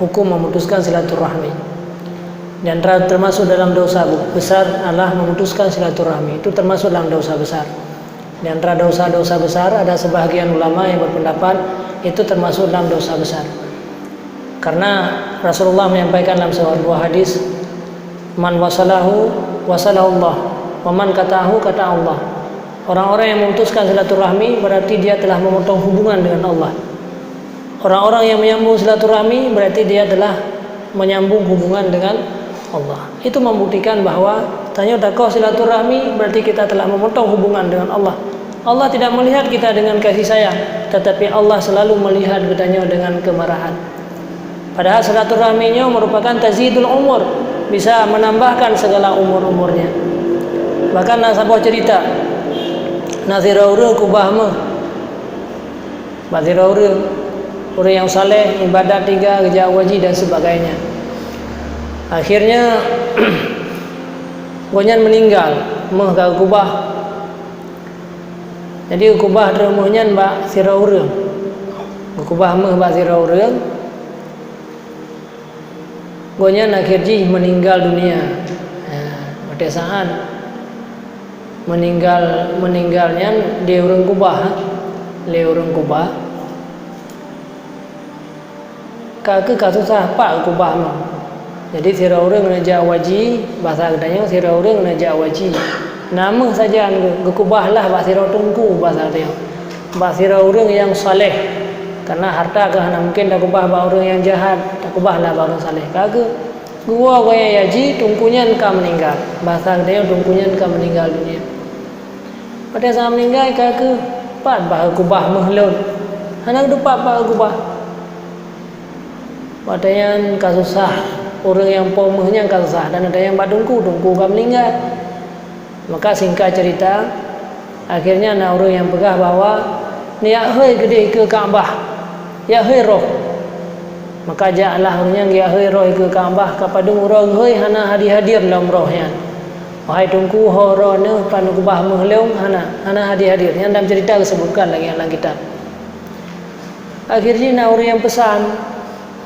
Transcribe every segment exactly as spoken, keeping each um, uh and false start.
hukum memutuskan silaturahmi. Di antara termasuk dalam dosa besar adalah memutuskan silaturahmi. Itu termasuk dalam dosa besar. Di antara dosa-dosa besar, ada sebahagian ulama yang berpendapat itu termasuk dalam dosa besar. Karena Rasulullah menyampaikan dalam sebuah hadis, "Man wasalahu wasalahullah, wa man qata'ahu qata'ahullah." Orang-orang yang memutuskan silaturahmi berarti dia telah memotong hubungan dengan Allah. Orang-orang yang menyambung silaturahmi berarti dia telah menyambung hubungan dengan Allah. Itu membuktikan bahwa tanyoe takoh silaturahmi berarti kita telah memotong hubungan dengan Allah. Allah tidak melihat kita dengan kasih sayang, tetapi Allah selalu melihat geutanyoe dengan kemarahan. Padahal silaturahmi nyoe merupakan tazidul umur, bisa menambahkan segala umur-umurnya. Bahkan na saboh cerita, na sidroe ureuëng kubah méuh bak sidroe ureuëng, ureuëng nyang saleh, ibadat tiga, geujak haji dan sebagainya. Akhirnya, gobnyan meninggal, méuh ka geukubah. Jadi geukubah teuk méuh nyan bak sidroe ureuëng. Geukubah méuh bak sidroe ureuëng. Gobnyan akhir jih meninggal dunia. Ha, watée saát meninggal, meninggal nyan lé ureuëng kubah, lé ureuëng kubah. Ka keuh ka susah pat geukubah méuh. Jadi sidroe ureuëng neujak haji, basa geutanyoe sidroe ureuëng neujak haji. Na méuh sajan geu-, geukubah lah bak sidroe teungku, basa geutanyoe. Bak sidroe ureuëng nyang saleh. Karena harta keuh hana mungken takubah bak ureuëng nyang jahat, takubah lah bak ureuëng saleh. Ka keuh geuwoe gobnyan haji, teungku nyan ka meninggal. Basa geutanyoe teungku nyan ka meninggal dunia. Watée saát meninggai, ka keuh, "Pat bah geukubah méuh lôn?" Hana geuteupat pat geukubah. Watée nyan ka susah, ureuëng nyang po méuh nyan ka susah, dan ada nyang bak teungku, teungku ka meninggai. Maka singkat cerita, akhirnya na ureuëng nyang peugah bahwa, "Neujak hôi keudeh keue Ka'bah, jak hôi roh." Maka jaklah ureuëng nyan geujak hôi roh keue Ka'bah, ka padum uroe geuhôi hana hadir-hadir lom roh nyan. "Wahai teungku, ho roh neuh pat neukubah méuh lôn?" "Hana, hana hadir-hadir." Nyan dalam cerita geusebutkan lagée nyan lam kitab. Akhir jih na ureuëng nyang peusan,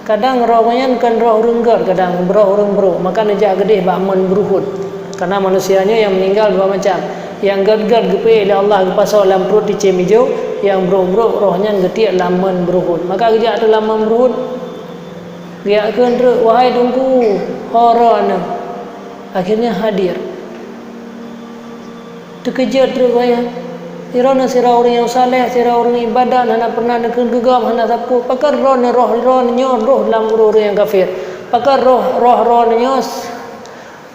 "Kadang roh nyan kon roh ureuëng gét, kadang roh ureuëng brok, maka neujak keudeh bak mon beuruhot." Karena manusia nyoe nyang meninggal dua macam. Nyang gét-gét geupeu lé Allah geupasoe lam pruet cicém ijo, nyang brok-brok roh nyan geutiek lam mon beuruhot. Maka geujak ateueh lam mon beuruhot, geujak kheun treuk, "Wahai teungku, ho roh neuh?" Akhirnya hadir. Teukeujot treuk gobnyan. Sidroe na sidroe ureuëng nyang saleh, sidroe ureuëng ibadat, hana pernah neukheun geugam, hana sapeue. Pakon roh neuh, roh, roh nyoe roh lam ureuëng-ureuëng nyang kafir? Pakon roh, roh, roh nyoe,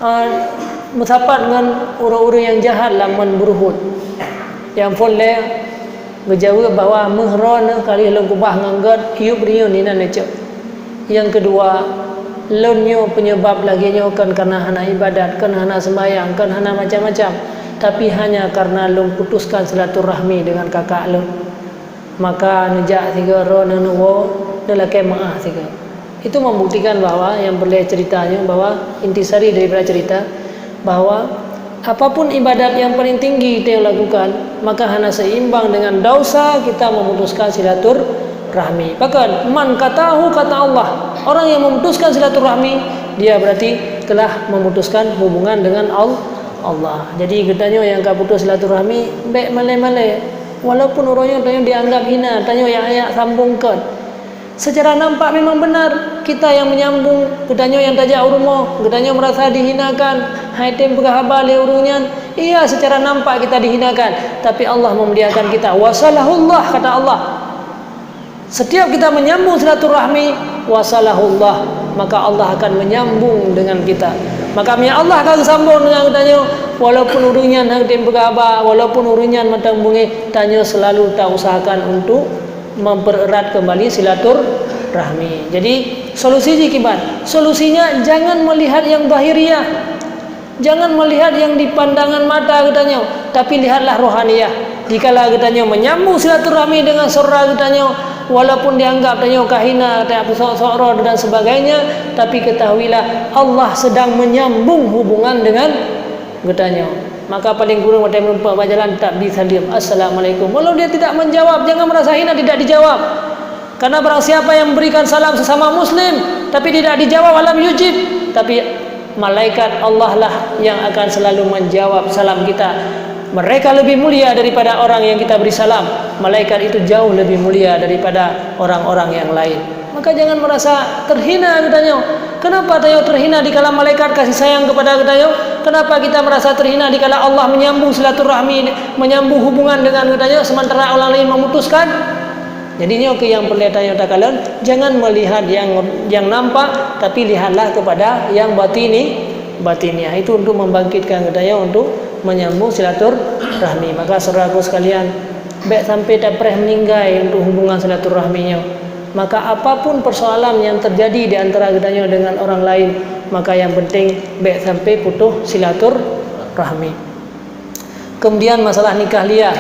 ah, meusapat ngon ureuëng-ureuëng nyang jahat lam mon beuruhot? Nyang phon lé geujaweueb bahwa méuh roh neuh ka lheueh lôn kubah ngon gét, yub rinyueng inan neucok. Nyang keudua, lôn nyoe peunyeubab lagée nyoe kon kareuna hana ibadat, kon hana seumayang, kon hana macam-macam, tapi hanya kareuna lôn putuskan silaturahmi deungon kakak lôn. Maka neujak sigoe roh neuh neuwoe, neulakée meuáh sigoe. Itu membuktikan bahwa nyang peureulée cerita nyoe, bahwa intisari daripada cerita, bahwa apapun ibadat yang paling tinggi kita lakukan, maka hana seimbang dengan dosa kita memutuskan silaturahmi. Pakon, "Man qata'ahu qata'ahullah." Orang yang memutuskan silaturahmi, dia berarti telah memutuskan hubungan dengan Al-, Allah. Jadi geutanyoe nyang ka putus silaturahmi, bék malée-malée. Walaupun uroe nyoe tanyoe dianggap hina, tanyoe jak-jak sambong kon. Secara nampak memang benar, kita yang menyambung, geutanyoe nyang tajak u rumoh, geutanyoe merasa dihinakan, han tem peugah haba lé ureuëng nyan. Iya, secara nampak kita dihinakan, tapi Allah memuliakan kita. "Wasalahullah," kata Allah. Setiap kita menyambung silaturahmi, "wasalahullah," maka Allah akan menyambung dengan kita. Maka meunyo Allah ka geusambong dengan geutanyoe, walaupun ureuëng nyan han tem peugah haba, walaupun ureuëng nyan mantong beungéh, tanyoe selalu ta usahakan untuk mempererat kembali silaturahmi. Jadi, solusi jih kiban? Solusinya, jangan melihat yang zahiriah. Jangan melihat yang di pandangan mata geutanyoe, tapi lihatlah rohaniah. Dikala geutanyoe menyambung silaturahmi dengan syedara geutanyoe, walaupun dianggap tanyoe ka hina, tanyoe peusok-sok droe dan sebagainya, tapi ketahuilah, Allah sedang menyambung hubungan dengan geutanyoe. Maka paling kureueng watée meureumpok bak jalan, tak bi saleuem, "Assalamualaikum." Walau dia tidak menjawab, jangan merasa hina tidak dijawab. Karena barang siapa yang memberikan salam sesama muslim, tapi tidak dijawab, lam yujib, tapi malaikat Allah lah yang akan selalu menjawab salam kita. Mereka lebih mulia daripada orang yang kita beri salam. Malaikat itu jauh lebih mulia daripada orang-orang yang lain. Maka jangan merasa terhina geutanyoe. Kenapa tanyoe terhina dikala malaikat kasih sayang kepada geutanyoe? Kenapa kita merasa terhina dikala Allah menyambung silaturahmi, menyambung hubungan dengan geutanyoe, sementara orang lain memutuskan? Jadi nyoe keuh nyang peureulée tanyoe takalon, jangan melihat yang, yang nampak, tapi lihatlah kepada yang batini, batiniah. Itu untuk membangkitkan geutanyoe untuk menyambung silaturahmi. Maka saudaraku sekalian, bék sampai tapreh meuninggai untuk hubungan silaturahmi nyoe. Maka apapun persoalan yang terjadi di antara geutanyoe dengan orang lain, maka yang penting bék sampai putus silaturahmi. Kemudian masalah nikah liar.